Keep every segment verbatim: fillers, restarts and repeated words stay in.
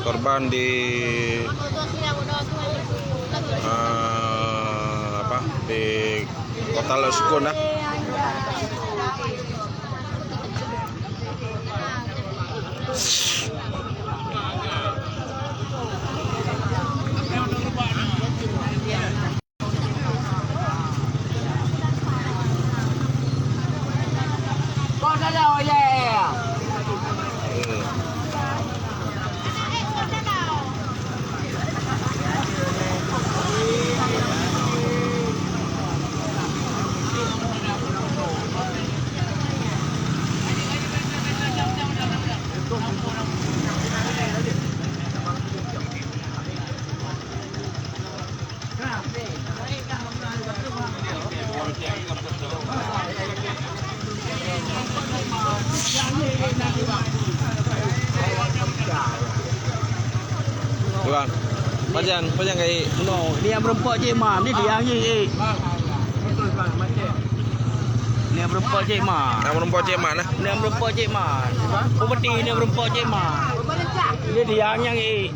Korban di, eh, apa, di Kota Lhoksukon, eh. Tuan, pajan, pajan kai. No, ni yang berempat cik ma, ni dia yang cik. Ni yang berempat cik ma. Yang berempat cik ma, nah. Ni yang berempat cik ma. Upeti ni yang berempat cik ma. Ni dia yang cik.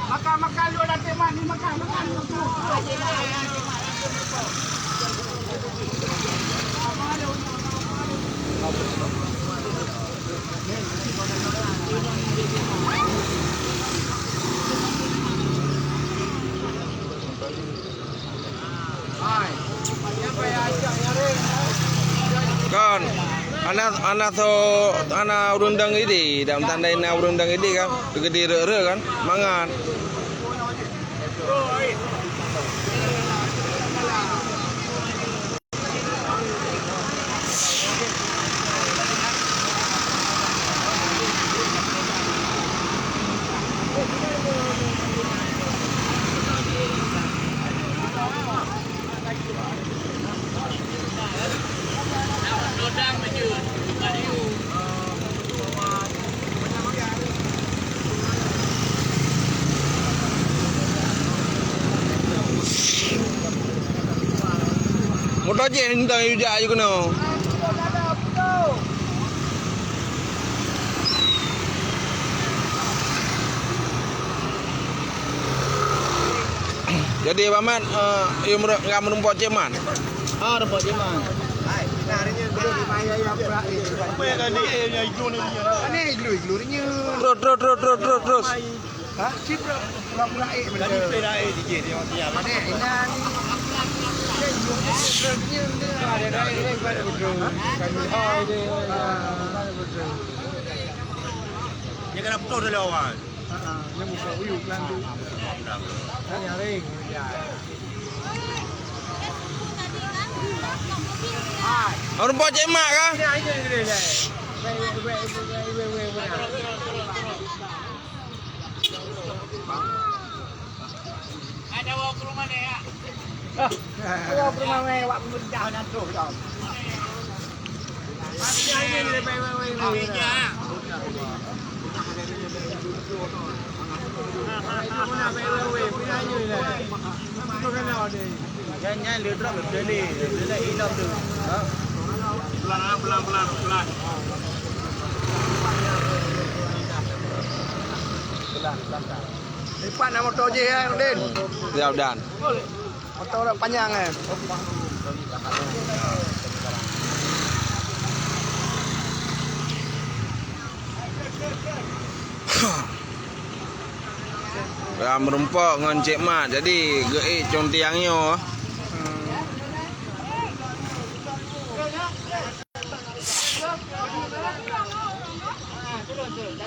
Makan, makan, lu dah teman ni, makan, makan. Kon, hana, hana so, hana ureueng dang idi, dalam tanda na ureueng dang idi kan, teugedi re-re kan, mangat. Moto jih nentang yue jak aju keunoe. Jadi, Bang Mat, eh, yue meureu-, nggak meureumpok cék man? Ah, reumpok cék man. Aneh, iglu, iglu, renyuh. Terus, terus, terus, terus, terus, terus. Ha? Cit pura-pura ék benda. Tadi pernah ék dikit dia, dia. Ada inan. Dia jumpa dia, dia, dia, ada, ada, ada, ada, betul. Kami, oh, dia, ada, ada, betul. Dia kena putus dari awal. Ha, ha. Dia buka uyuk kan tu. Kan yang ring, ya. Orang buat cék mak kah? Ya, ini, ini, ini. Wait, wait, wait. Ada bawa ke rumah ni, ya? Ah, bawa ke rumah ni, awak pemerintah nak terus tau. Masih ada ni, wait, wait, wait, wait. Nyan, nyan, le drop, le, le, le, le, inap tu. Ha? Pelan, pelan, pelan, pelan. Pelan, pelan, pelan. Lipat nak motor je, ya, Udin. Ya, Udan. Motor dah panjang, eh. Lam rumpok ngon cék mat, jadi geuék cuntiang nyoe.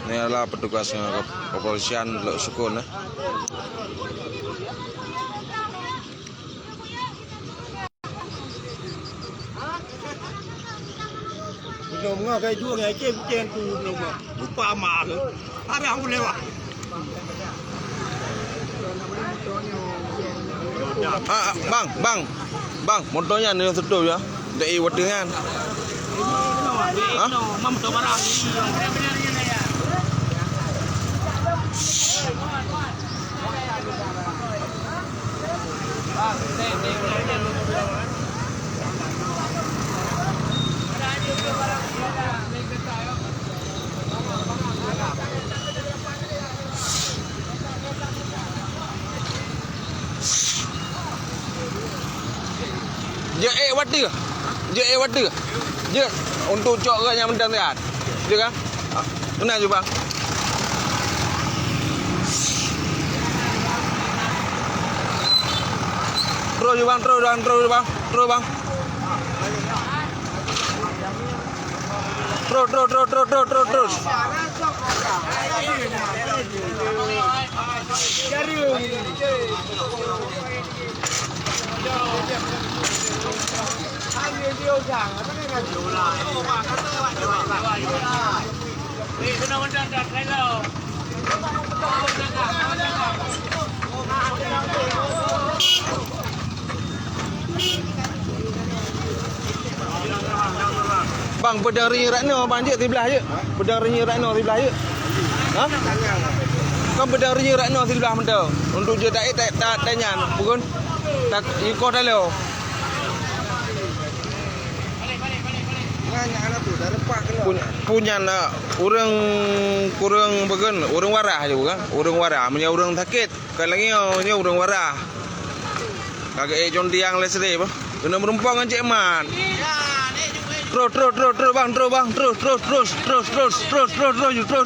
Ni adalah petugas ngon kep-, kepolisian Lhoksukon, eh. Belum ngah kai dua ngai cem cem tu belum ngah. Lupa amal. Ada yang boleh wah. Ah, ah, bang, bang. Bang, moto nyan nyang seutôt ya. Dek i watèe nyan. Ha? Jeuet ék watèe. Jeuet ék watèe. Jeuet untuk cok geuh nyang mantong siat. Jeuet kan? Ha. Meunan ju, bang. Terus ju, bang, terus, bang, terus, bang. Terus, bang. Terus, terus, terus. Bang, peudeueng Reunyeue Ratnoe, bang, jeuet siblah jeuet. Peudeueng Reunyeue Ratnoe siblah jeuet. Ha? Kan peudeueng Reunyeue Ratnoe siblah mantong. Untuk jeuet taék ta, ta, tanyan, bukan? Tak, ikoh talo. Pun-, punyan na ureueng kureueng bukan, ureueng waras je bukan? Ureueng waras, meunyoe ureueng sakét, bukan lagèe nyoe, nyoe ureueng waras. Ka geuék cuntiang lé seudeh bah. Keuneuk meurumpok ngon Cék Man. Terus, terus, terus, terus, bang, terus, bang, terus, terus, terus. Terus, terus, terus. Terus, terus,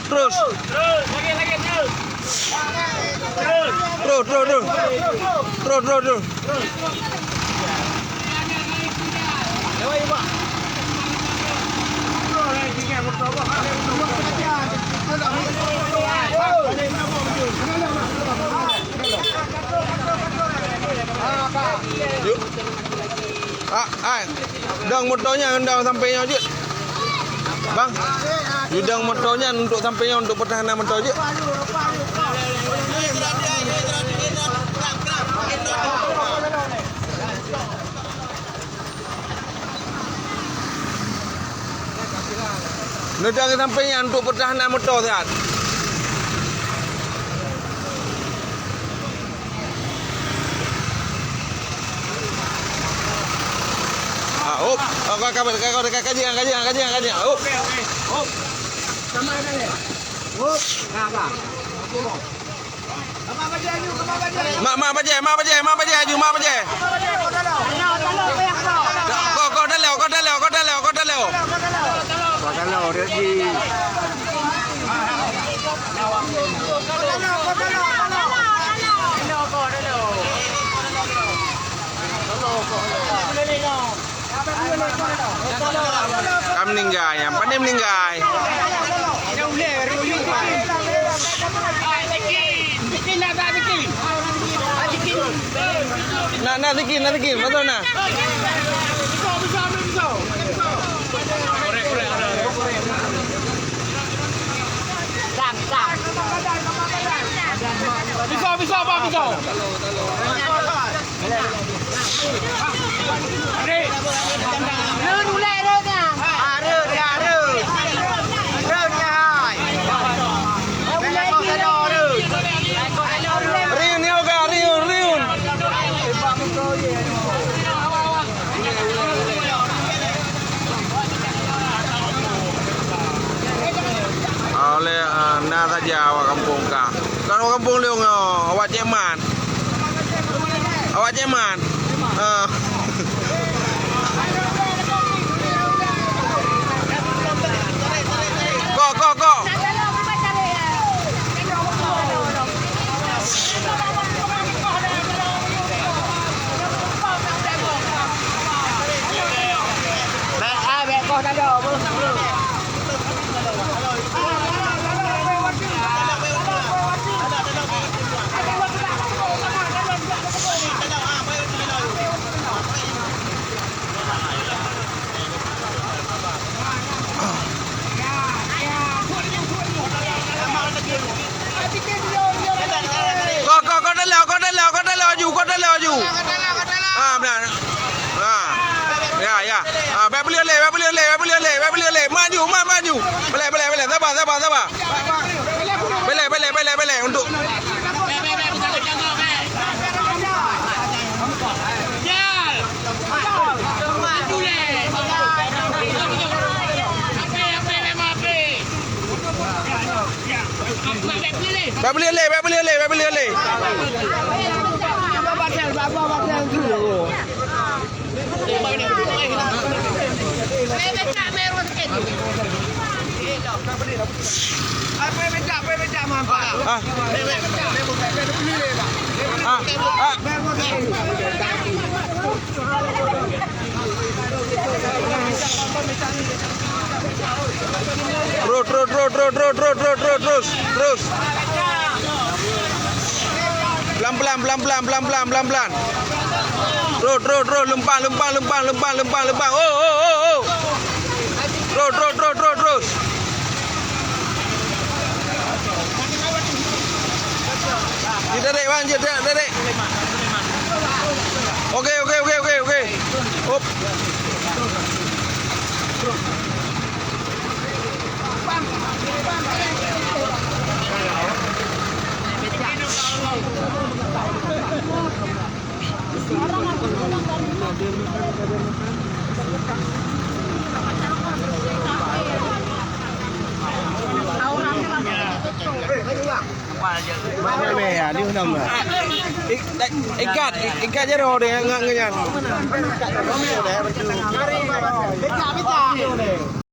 terus. Yuk. Ah, ai. Dong moto nyan, dong sampoe nyoe jeuet. Bang, yudong moto nyan untuk sampoe nyoe, untuk pertahanan moto jeuet. Neudong sampoe nyan untuk pertahanan moto siat. Ah, hop. Oh, ka, ka, ka, ka, kaji, kaji, kaji, kaji. Hop. Hop. Sama ada ya. Hop. Nah, bah. Mak, mak bajèe, mak bajèe, mak bajèe, aju, mak bajèe. Ko, ko daleo, ko daleo, ko daleo, ko daleo. Ko daleo, dia di. Ka meuninggai nyan, pandai meuninggai. Na, na, Ziki, na, Ziki, beutôi na. Pisau, pisau, bang, pisau. Rhön ulèe rhön nyan. Ah, rhön nyan, rhön. Rhön nyan hai. Ulèe jih rhön. Riun nyoe ka, riun, riun. Oleh, eh, na saja awak kampung ka. Kan awak kampung lôn, oh, awak Cék Man. Awak Cék Man. Ah. Kok, kok, kok. Bèk, ah, bèk koh tado, beuh. Lé, bak buleuen lé, bak buleuen lé. Maju, ma-, maju. Belek, belek, belek. Sabar, sabar, sabar. Belek, belek, belek, belek. Untuk. Bak buleuen lé, bak buleuen lé, bak buleuen lé. Ah. Ah. Ah. Terus, terus, terus, terus. Pelan-pelan, pelan-pelan, pelan-pelan, pelan-pelan. Terus, terus, terus. Leumpang, leumpang, leumpang, leumpang, leumpang, leumpang. Oh, oh, oh, oh. Terus, terus, terus, terus, terus. Ditarik, Wan, ditarik, tarik. Oke, oke, oke, oke, oke. Hop. Ikat, ikat jaroe deh ngon, ngon nyan.